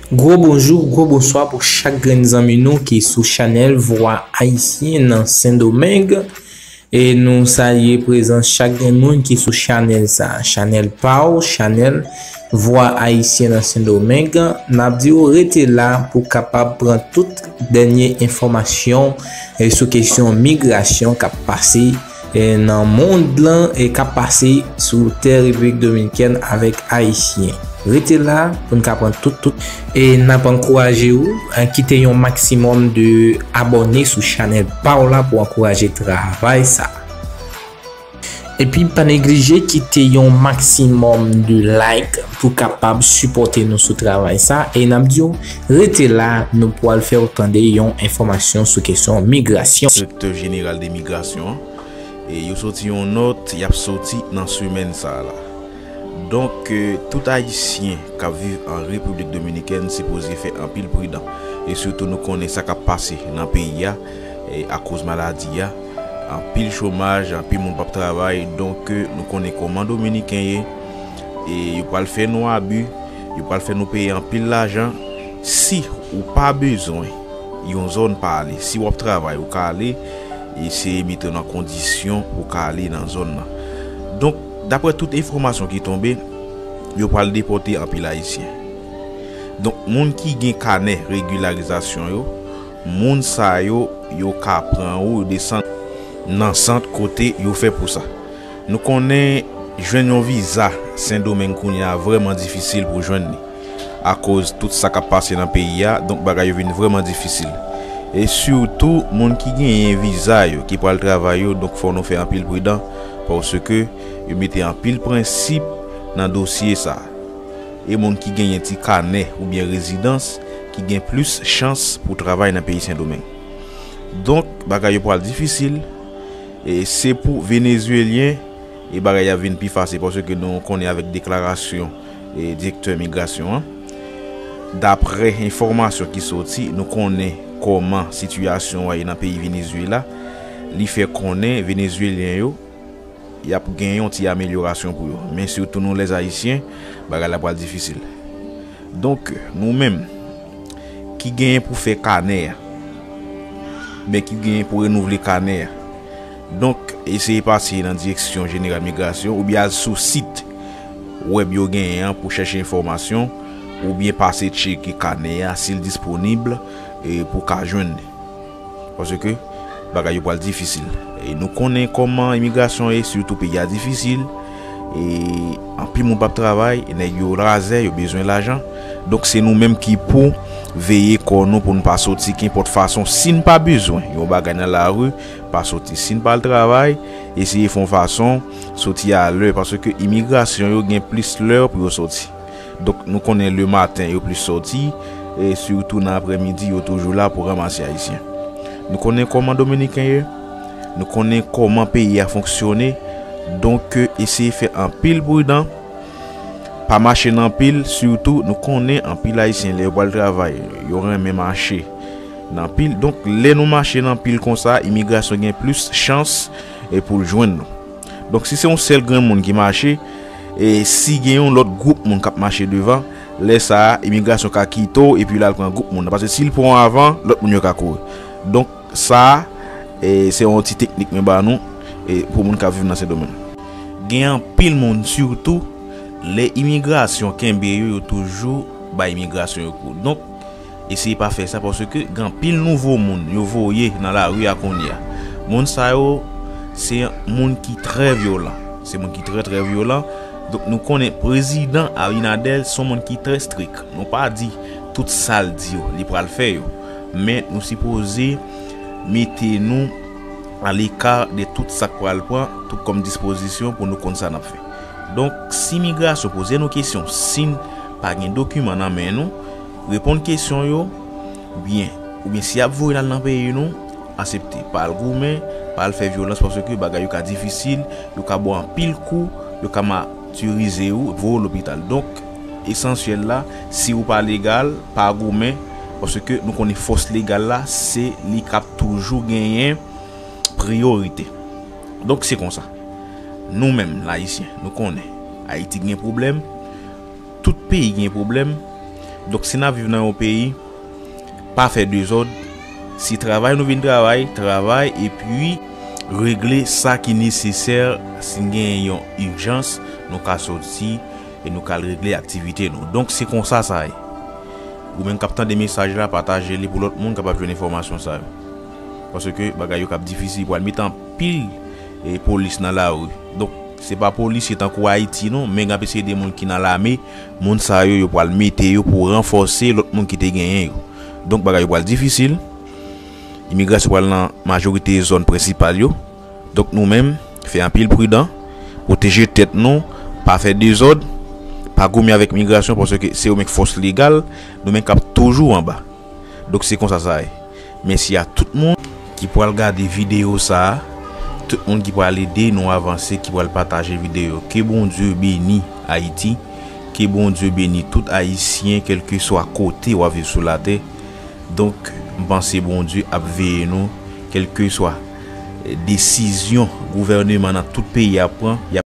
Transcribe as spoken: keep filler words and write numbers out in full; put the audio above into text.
Gwo bonjou, gwo bonswa pou chak grenn zanmi nou ki sou chanèl Vwa Ayisyen nan Sendomeng. E nou salye prezans chak grenn moun ki sou chanèl sa, chanèl pa w, chanèl Vwa Ayisyen nan Sendomeng. N ap di w rete la pou w kapab pran tout dènye enfòmasyon e sou kesyon migrasyon k ap pase e nan mond lan e k ap pase sou tè Repiblik Dominikèn avèk Ayisyen. Rete la pou n ka pran tout, tout. E n ap ankouraje w, e, kite yon maksimòm de abòne sou chanèl pa w la pou ankouraje travay sa. Epi pa neglije kite yon maksimòm de like pou kapab sipòte nou sou travay sa. E n ap di w, rete la, nou pral fè w tande yon enfòmasyon sou kesyon migrasyon. Direktè jeneral de migrasyon an, e yo soti yon nòt, y ap soti nan semèn sa a la. Donk, e, tout Ayisyen k ap viv an Repiblik Dominikèn sipoze fè anpil pridan. E sitou nou konnen sa k ap pase nan peyi a, e, akoz maladi a. Anpil chomaj, anpil moun p ap travay. Donk, e, nou konnen kòman Dominiken ye. E yo pral fè nou abi, yo pral fè nou peye anpil lajan. Si ou pa bezwen yon zòn pa ale, si w ap travay, ou ka ale, eseye mete w nan kondisyon pou w ka ale nan zòn nan. Donk, daprè tout enfòmasyon ki tonbe, yo pral depòte anpil Ayisyen. Donk, moun ki gen kanè regilarizasyon yo, moun sa yo, yo ka pran ou, yo desann nan sant kote yo fè pou sa. Nou konnen jwenn yon viza Sendomeng kounye a vrèman difisil pou jwenn li. Akoz tout sa k ap pase nan peyi a, donk bagay yo vin vrèman difisil. E sitou, moun ki genyen viza yo, ki pral travay yo, donk fò nou fè anpil pridan, paske yo mete anpil prensip nan dosye sa a. E moun ki genyen ti kanè oubyen rezidans, ki gen plis chans pou travay nan peyi Sendomeng. Donk, bagay yo pral difisil. E se pou Venezuelyen, e bagay ap vin pi fasil, paske nou konnen avèk deklarasyon, e, direktè migrasyon an. Daprè enfòmasyon ki soti, nou konnen kòman sitiyasyon an ye nan peyi Venezuela. Li fè konnen Venezuelyen yo, y ap gen yon ti amelyorasyon pou yo. Men sitou nou lèzayisyen, bagay la pral difisil. Donk, nou menm, ki genyen pou fè kanè a, men ki genyen pou renouvle kanè a. Donk, eseye pase nan direksyon jeneral migrasyon oubyen al sou sit wèb yo genyen an pou chèche enfòmasyon oubyen pase tcheke kanè a si l disponib, e, pou w ka jwenn li. Paske bagay yo pral difisil. E nou konnen kòman imigrasyon ye, sitou peyi a difisil. E anpil moun p ap travay, e nèg yo razè, yo bezwen lajan. Donk se nou menm ki pou veye kò nou pou n pa soti kenpòt fason. Si n pa bezwen yon bagay nan lari, pa soti. Si n pa al travay, eseye fè yon fason soti alè, paske imigrasyon yo gen plis lè pou yo soti. Donk, nou konnen lematen yo plis sòti, e sitou nan aprèmidi yo toujou la pou ranmase Ayisyen. Nou konnen kòman Dominiken ye, nou konnen kòman peyi a fonksyone, donk, eseye fè anpil pridan, pa mache nan pil, sitou nou konnen anpil Ayisyen lè yo pral travay, yo renmen mache nan pil. Donk, lè nou mache nan pil konsa, imigrasyon gen plis chans, e pou l jwenn nou. Donk, si se yon sèl grenn moun ki mache, e si gen yon lòt gwoup moun k ap mache devan, lè sa a, imigrasyon ka kite w epi l al pran gwoup moun nan. Paske si l pran w avan, lòt moun yo ka kouri. Donk, sa a, e, se yon ti teknik mwen ba nou, e, pou moun k ap viv nan Sendomeng. Gen anpil moun, sitou, lè imigrasyon kenbe yo, yo toujou bay imigrasyon yo kou. Donk, eseye pa fè sa, paske gen anpil nouvo moun yo voye nan lari a kounye a. Moun sa yo, se moun ki trè vyolan. Se moun ki trè, trè vyolan. Donk, nou konnen prezidan Abinader se yon moun ki trè strik. Nou pa di tout sa l di yo, li pral fè yo. Men nou sipoze mete nou aleka de tout sa k pral pran, tout kòm dispozisyon pou nou konn sa n ap fè. Donk, si imigrasyon poze nou kesyon, si n pa gen dokiman nan men nou, reponn kesyon yo byen. Oubyen si y ap voye n al nan peyi nou, aksepte. Pa al goumen, pa al fè vyolans, paske bagay yo ka difisil, yo ka ba w anpil kou, yo ka matirize w, voye w lopital. Donk, esansyèl la, si ou pa legal, pa goumen, paske nou konnen fòs legal la, se li k ap toujou genyen priyorite. Donk, se konsa. Nou menm, Ayisyen, nou konnen Ayiti gen pwoblèm, tout peyi gen pwoblèm, Donk, si n ap viv nan yon peyi, pa fè dezòd. Si travay nou vin travay, travay, epi regle sa ki nesesè. Si n gen yon ijans, nou ka soti e nou ka al regle aktivite nou. Donk, se konsa sa ye. Ou menm k ap tande mesaj la, pataje li pou lòt moun kapab jwenn enfòmasyon sa yo. Paske bagay yo k ap difisil, pral met anpil e polis nan lari. Donk, se pa polisye tankou Ayiti non, men gen ap eseye de moun ki nan lame, moun sa yo, yo pral mete yo pou ranfòse lòt moun ki te genyen yo. Donk, bagay yo pral difisil. Imigrasyon pral nan majorite zòn prensipal yo. Donk, nou menm, fè anpil pridan, pwoteje tèt nou, pa fè dezòd, pa goumen avèk migrasyon, paske se yo menm k fòs legal, nou menm k ap toujou anba. Donk, se konsa sa ye. Mèsi a tout moun ki pral gade videyo sa a, tout moun ki pral ede nou avanse, ki pral pataje videyo. Ke Bondye beni Ayiti, ke Bondye beni tout Ayisyen, kèlkeswa kote w ap viv sou latè. Donk, m panse Bondye ap veye nou, kèlkeswa, eh, desizyon gouvèneman nan tout peyi a pran, y ap